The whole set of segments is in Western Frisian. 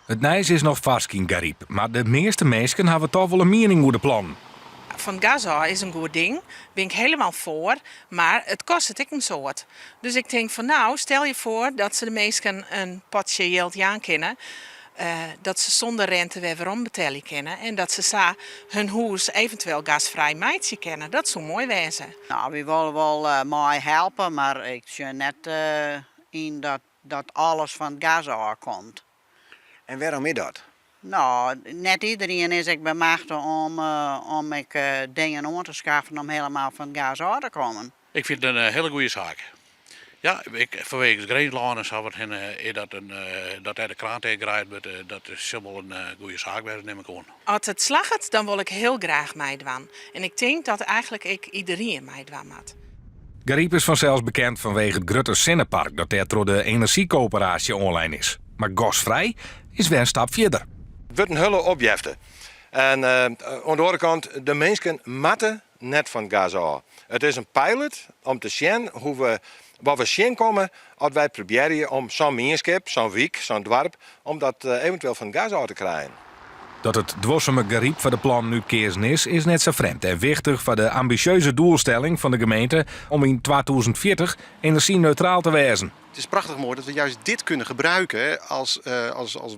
It nijs is noch farsk yn Garyp, mar de measte minsken hawwe toch wol in miening oer de plannen. Fan it gas ôf is in goed ding, bin ik hielendal foar, mar it kostet ek in soad. Dus ik tink fan no, stel je foar dat se de minsken in potsje jild jaan kinne, dat se sûnder rente wer werom betelje kinne en dat se sa hun hûs eventueel gasfrij meitsje kinne. Dat soe moai wêze. No, wy wolle wol mei helpe, mar ik sjoch net yn dat alles fan it gas ôfkomt. En wêrom is dat? No, net iderien is ek bemachtige om ek dingen oan te skaffen om hielendal fan it gas ôf te kommen. Ik fyn it in hiele goede saak. Ja, ik, fanwege it Grinslân en sa wat hinne, is dat in, dat dêr de kraan tichtdraaid wurdt, dat sil wol in goede saak wêze, nim ik oan. As it slagget, dan wol ik hiel graach meidwaan. En ik tink dat eigentlik ek iderien meidwaan moat. Garyp is fansels bekend fanwege it grutte sinnepark dat dêr troch de enerzjykoöperaasje oanlein is. Mar gasfrij is wer in stap fierder. It wurdt in hiele opjefte. En oan de oare kant, de minsken moatte net fan it gas ôf. It is in pilot om te sjen hoe we, wat we tsjinkomme as wy probearje om sa'n mienskip, sa'n wyk, sa'n doarp, om dat eventueel fan it gas ôf te krijen. Dat it duorsume Garyp foar de plannen útkeazen is, is net sa frjemd en wichtich foar de ambisjeuze doelstelling fan de gemeente om yn 2040 enerzjyneutraal te wêzen. Het is prachtig mooi dat we juist dit kunnen gebruiken als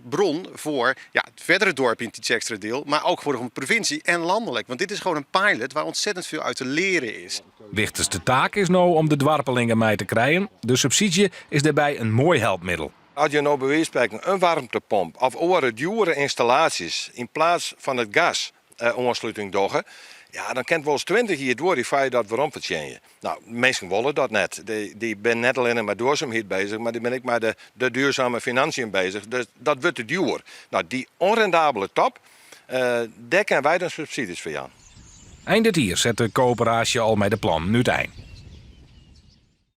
bron voor, ja, het verdere dorp in Tytsjerksteradiel, maar ook voor de provincie en landelijk. Want dit is gewoon een pilot waar ontzettend veel uit te leren is. Wichtichste taak is no om de doarpelingen mei te krijen. De subsydzje is dêrby in moai helpmiddel. As je no by wize fan spreken in waarmtepomp of oare djoere ynstallaasjes yn plaats fan it gas oansluting dogge, ja, dan kin it wolris 20 jier duorje foar je dat werom fertsjinje. No, minsken wolle dat net. Dy binne net allinne mei duorsumheid bezich, mar dy binne ek mei de duurzame financiën bezich. Dus dat wurdt te djoer. No, dy ûnrendabele top, dêr kinne wy dan subsydzjes foar jaan. Ein dit jier set de koöperaasje al mei de plannen útein.